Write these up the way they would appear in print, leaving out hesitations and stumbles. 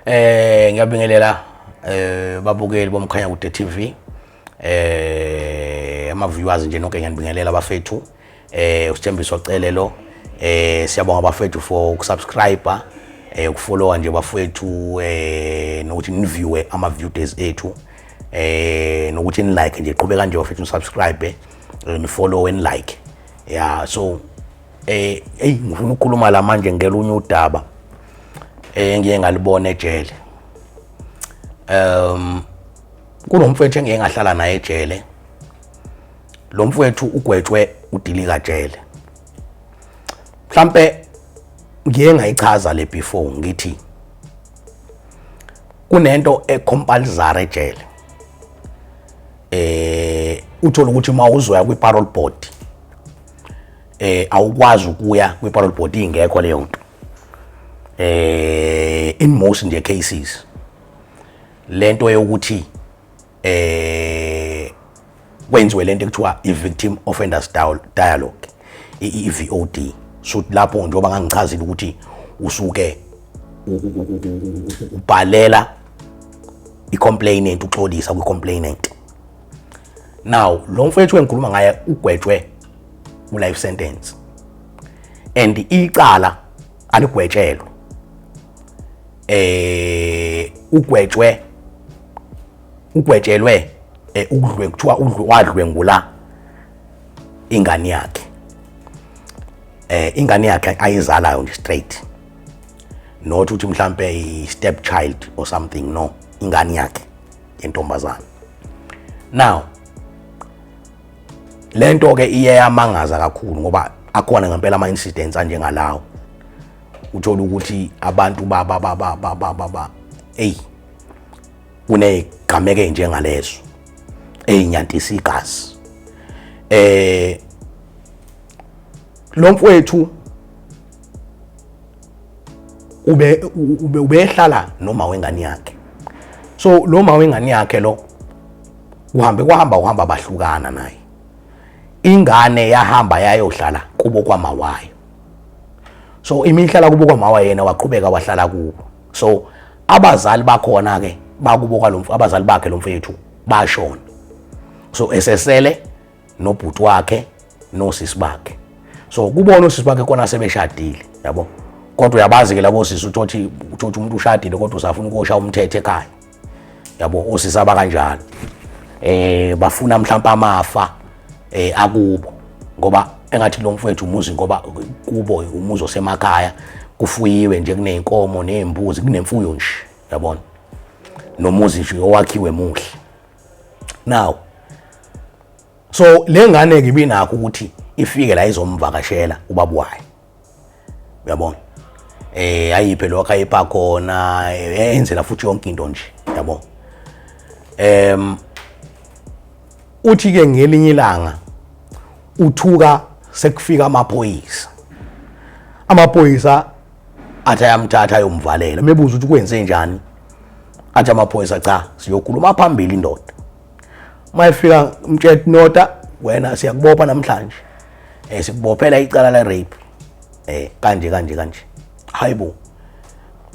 Ngiyabingelela babukeli bomkhanya kude TV. Ama viewers nje nonke ngiyanibingelela bafethu. Usithembiso Cele lo. Siyabonga bafethu for ukusubscribe, ukufollowa nje bafethu, nokuthi niviewe ama videos ethu. Nokuthi ni like nje, qhubeka nje bafethu, nisubscribe, ni follow and like. Yeah, so hey, ngifuna ukukhuluma la manje ngelunye udaba engiye ngalibona ejele. Kunomfethu engiye ngahlala naye ejele. Lo mfethu ugwetshwe udilika jele. Mhlambe ngiye ngayichaza le before, ngithi kunento ecompulsory ejele. Uthola ukuthi uma uzoya kwi parole board, awukwazi ukuya kwi parole board ingekho leyo nto. In most nje cases, lento yokuthi kwenziwe lento ekuthiwa i-victim offenders dialogue, i-VOD. So lapho njengoba ngangichazile ukuthi usuke ubhalela i-complainant, uxolisa kwi-complainant. Now lo mfethu engikhuluma ngaye ugwetshwe u-life sentence, and icala aligwetshelwe, ugwetshelwe ukudlwe, kuthiwa wadlwengula ingane yakhe, ingane yakhe ayizalayo nje straight, not ukuthi mhlambe i step child or something, no, ingane yakhe yentombazana. Now lento ke iye yamangaza kakhulu, ngoba akhona ngempela ama incidents anjengalawo, uthola ukuthi abantu ba ba ba ba ba ba ba ba hey, kunegameke njengalezo eyinyantisa igazi. Lo mfowethu ube ubehlala noma wengane yakhe. So lo ma wengane yakhe lo uhambe kwahamba uhamba bahlukana naye, ingane yahamba yayohlala kubo kwamawayo. So imihlala kubo kwamawayo, yena waqhubeka wahlala kubo. So abazali bakhona ke bakubo kwalomfo, abazali bakhe lo mfethu bashona, so esesele nobhuti wakhe nosisi bakhe. So kubona osisi bakhe kona sebeshadile, yabo, kodwa uyabazi ke labo sisi, uthothi umuntu ushadile kodwa usafuna ukosha umthetho ekhaya, yabo, osisi abakanjalo bafuna mhlawumbe amafa akubo, ngoba engathi lo mfowethu umuzi, ngoba kubo umuzi osemakhaya, kufuyiwe nje, kuneyinkomo nezimbuzi, kunemfuyo nje, yabona, nomuzi nje owakhiwe muhle. Now so le ngane ke ibinakho ukuthi ifike la izomvakashela ubaba wayo, uyabona, ayiphe lokho ayipha khona, enzela futhi yonke into nje, yabo. Uthi ke ngelinye ilanga uthuka sekufika amaphoyisa, amaphoyisa athi ayamthatha ayomvalela. Mebuza ukuthi kwenze njani, athi amaphoyisa, cha, siyokhuluma phambili indoda. Mayifika mtshela, nota wena, siyakubopha namhlanje, sikubophela icala la rape, kanje kanje kanje. Hayibo,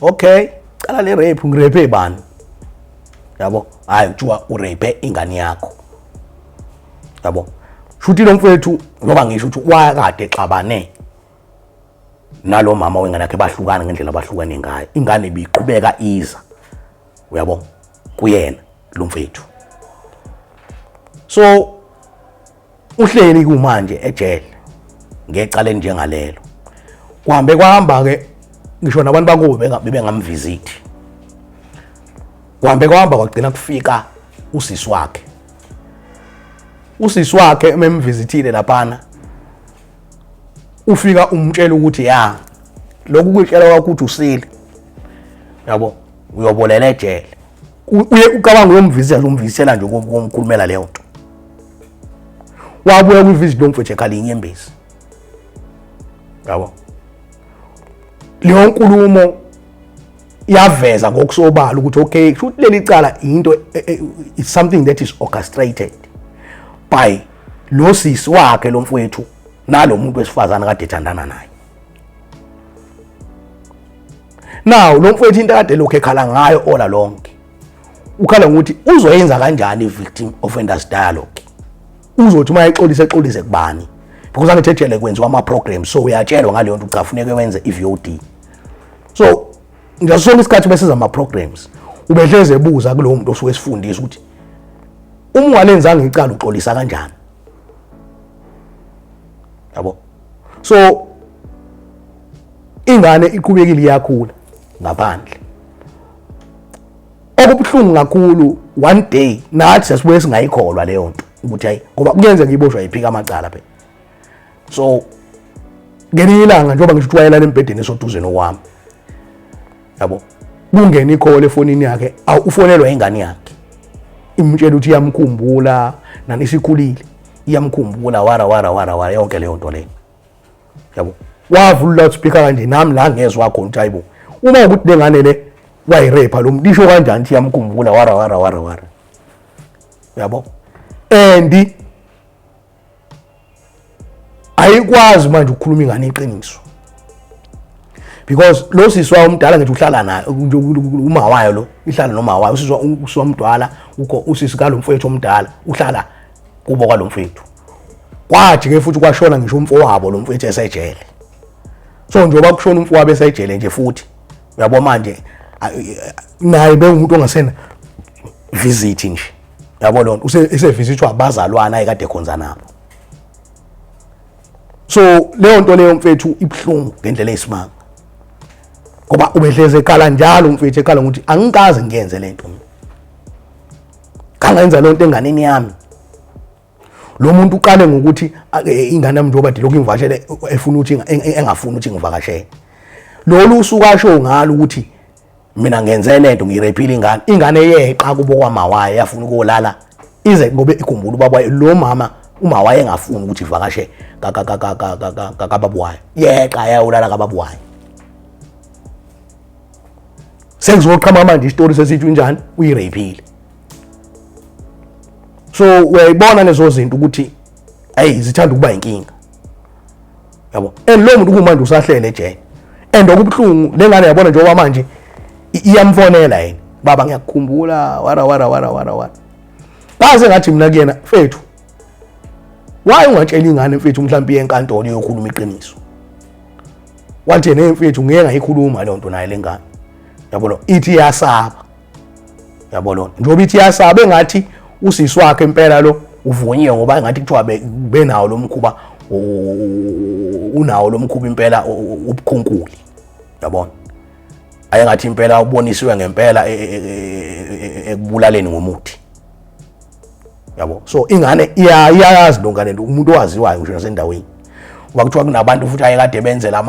okay, cala le rape, ngirape bani? Yabo, hayi, kuthiwa urape ingane yakho, yabo. Shuthi lo mfethu, ngoba ngisho ukuthi wakade exabane nalo mama wengane yakhe, bahlukana ngendlela abahlukane ngayo, ingane ibiqhubeka iza, uyabo, kuyena lo mfethu. So uhleli kumanje ejele ngecala njengalelo. Kuhambe kwahamba ke, ngisho nabantu bakubo bebengamvisit. Kuhambe kwahamba, kwagcina kufika usisi wakhe. Usisi wakhe ememvisithile laphana, ufika umtshela ukuthi ya, lokhu kuyitshela kwakho ukuthi usile, yabo, uyobolela ejele. Uye ucabanga uyomvisela, umvisela nje ukumkhulumela leyo nto. Wabuya kwivisit lo mfethu ekhala inyembezi, yabo. Leyo nkulumo yaveza ngokusobala ukuthi okay, kusho ukuthi leli cala into it's something that is orchestrated by lo sisi wakhe lo mfowethu nalo muntu wesifazane kade ethandana naye. Now lo mfowethu into akade lokhu ekhala ngayo ola lonke, ukhala ngokuthi uzoyenza kanjani i-victim offenders dialogue, uzothi uma exolise exolise kubani, because angithi ejele kwenziwa ama-programs, so uyatshelwa ngaleyo nto, cha funeke wenze i-VOD. So ngaso sonke isikhathi besiza ama-programs, ubehleze ebuza kulowo muntu osuke esifundisa ukuthi uma ungalenzanga icala uxolisa kanjani, yabo. So ingane iqhubekile iyakhula ngaphandle. Okubuhlungu kakhulu, one day nathi sasibuye singayikholwa leyo nto ukuthi hayi, ngoba kuyenzeka iboshwa iphika amacala phela. So ngelinye ilanga, njengoba ngisho ukuthi wayelala embhedeni esoduze nokwami, yabo, kungena i-call efonini yakhe, ufonelwa ingane yakhe, imtshela ukuthi iyamkhumbula, nani isikhulile, iyamkhumbula, wara wara wara wara, yonke leyo nto leyo, yabo. Wavula loudspeaker kanje, nami la ngezwa khona ukuthi hayibo, uma ukuthi lengane le wayi-rape lo muntu, isho kanjani ukuthi iyamkhumbula, wara wara wara wara, yabo. And ayikwazi manje ukukhuluma ingane iqiniso, because lo sisi wayo omdala, ngithi uhlala naye, uma wayo lo ihlala noma wayo, usisi usisi omdala ukho, usisi kalo mfowethu omdala uhlala kubo kwalo mfowethu. Kwathi ke futhi kwashona ngisho umfowabo lo mfowethu esejele. So njengoba kushona umfowabo esejele nje futhi, uyabo, manje naye bengumuntu ongasena visit nje, yabo, lonto usevisithwa abazalwana ayekade khonza nabo. So leyo nto leyo, mfethu, ibuhlungu ngendlela eyisimanga, ngoba ubehleze ekhala njalo umfethu, ekhala ngokuthi angikaze ngiyenze lento mina, kangenza lonto enganeni yami. Lo muntu uqale ngokuthi ingane yami njengoba lokhu ingivakashele, efuna ukuthi engafuni ukuthi ngivakashele. Lolu usuku asho ngalo ukuthi mina ngenze lento, ngirephile ingane, ingane yeqa kubo kwamawaye, yafuna ukolala ize ngoba ikhumbula ubaba wayo. Lo mama, uma waye engafuni ukuthi ivakashe kababa wayo, yeqa yayolala kababa wayo. Sekuzoqhama manje isitori sesithi unjani, uyirephile. So uyayibona lezo zinto ukuthi hey, zithanda ukuba inkinga, yabo. And lo muntu kumanje usahlele ejele, and okubuhlungu lengane, yabona, njengoba manje iyamfonela yena, "Baba, ngiyakukhumbula," wara wara wara wara wara. Baze ngathi mina kuyena, "Mfethu, why ungatshela ingane, mfethu, mhlawumbe iye enkantolo iyokhuluma iqiniso?" Wathi yena, "Mfethu, ngeke ngayikhuluma leyo nto naye lengane, yabo, ithi iyasaba," yabo. Lona njengoba ithi iyasaba, engathi usisi wakhe impela lo uvunyiwe, ngoba engathi kuthiwa benawo lo mkhuba, unawo lo mkhuba impela ubukhunkuli, yabona, ayengathi impela ubonisiwe ngempela ekubulaleni ngomuthi, yabo. So ingane iyayazi lo ngane, umuntu owaziwayo ngisho nasendaweni, ngoba kuthiwa kunabantu futhi ayekade benzela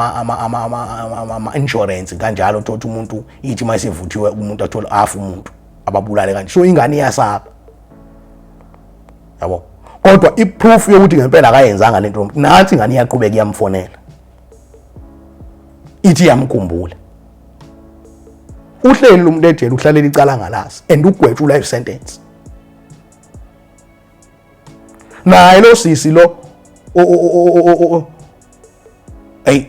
ama-insurance kanjalo, uthola umuntu ithi uma isivuthiwe umuntu athole afa umuntu, ababulale kanje. So ingane iyasaba, yabo, kodwa i-proof yokuthi ngempela akayenzanga lento nansi, ingane iyaqhubeka iyamfonela, ithi iyamkhumbula. Uhleli lo muntu ejele, uhlalela icala ngalazi, and ugwetshwa life sentence. Naye lo sisi lo, hey,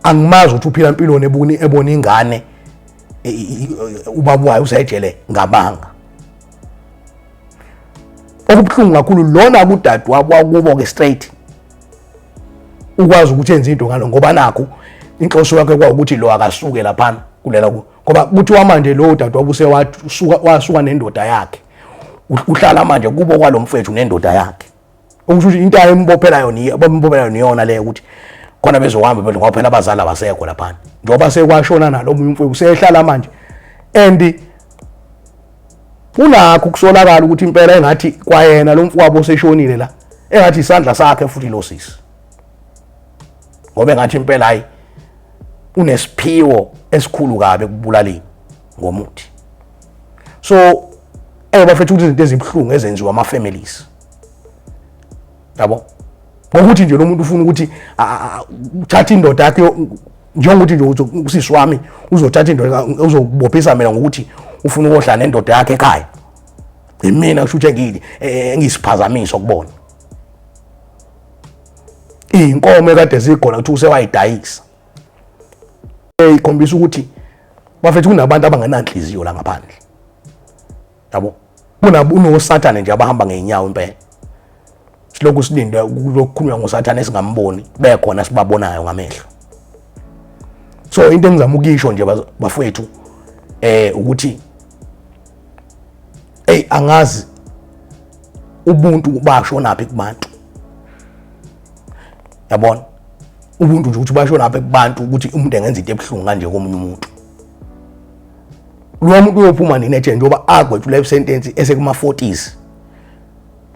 angimazi ukuthi uphila impilo ebuni, ebona ingane ubaba wayo usejele ngabanga. Okubuhlungu kakhulu, lona kudade wabo wakubo ke straight ukwazi ukuthi enze into ngalo, ngoba nakho inhloso yakhe kwawukuthi lo akasuke laphana kulela, ngoba kuthiwa manje lo dade wabo usewasuka, wasuka nendoda yakhe, uhlala manje kubo kwalo mfethu nendoda yakhe, okusho ukuthi into ayembophela yona, bambophela yona, iyona leyo ukuthi khona bezohamba bedle, ngoba phela abazali abasekho laphana, njengoba sekwashona nalo omunye umfowethu, usehlala manje. And kunakho ukusolakala ukuthi impela engathi kwayena lo mfowabo oseshonile la, engathi isandla sakhe futhi lo sisi, ngoba engathi impela hayi, unesiphiwo esikhulu kabi ekubulaleni ngomuthi. So bafethu, ukuthi izinto ezibuhlungu ezenziwa ama-families, yabo, ngokuthi nje lo muntu ufuna ukuthi uthathe indoda yakhe, njengokuthi nje usisi wami uzothatha indoda, uzokubophisa mina ngokuthi ufuna ukohlala nendoda yakhe ekhaya. Imina kusho ukuthi engisiphazamiso kubona iy'nkomo ekade zigona, kuthiwa usewayidayisa. Ikhombisa ukuthi bafethu kunabantu abangenanhliziyo la ngaphandle, yabo, kunosathane nje abahamba ngeenyawo impela. Silokhu silinde ukukhulunywa ngosathane esingamboni, bekhona sibabonayo ngamehlo. So into engizama ukuyisho nje bafowethu ukuthi hey, angazi ubuntu bashonaphi kubantu, yabona, ubuntu nje ukuthi bashonaphi kubantu, ukuthi umuntu engenza into ebuhlungu kanje komunye umuntu. Lo muntu uyophuma nini ejele njengoba agwetshwa life sentence esekuma 40s,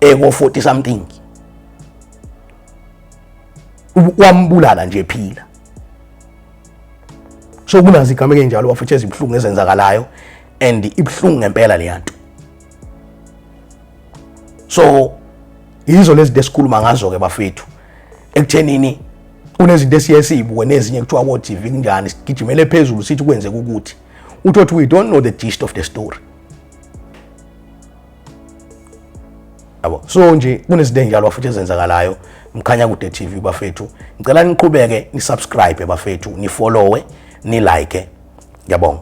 eko 40 something, wambulala nje ephila. So kunazo igameko enjalo bafethu ezibuhlungu ezenzakalayo, and ibuhlungu ngempela le yanto. So yizo lezi zinto esikhuluma ngazo ke bafethu, ekuthenini kunezinto esiye siyibuke nezinye kuthiwa ko TV kunjani, sigijimele phezulu sithi kwenzeka ukuthi uthothi we don't know the gist of the story, yabo. So nje kunezinto enjalo bafethu ezenzakalayo. Mkhanyakude TV bafethu, ngicela niqhubeke ni subscribe bafethu, ni follow, ni like. Ngiyabonga.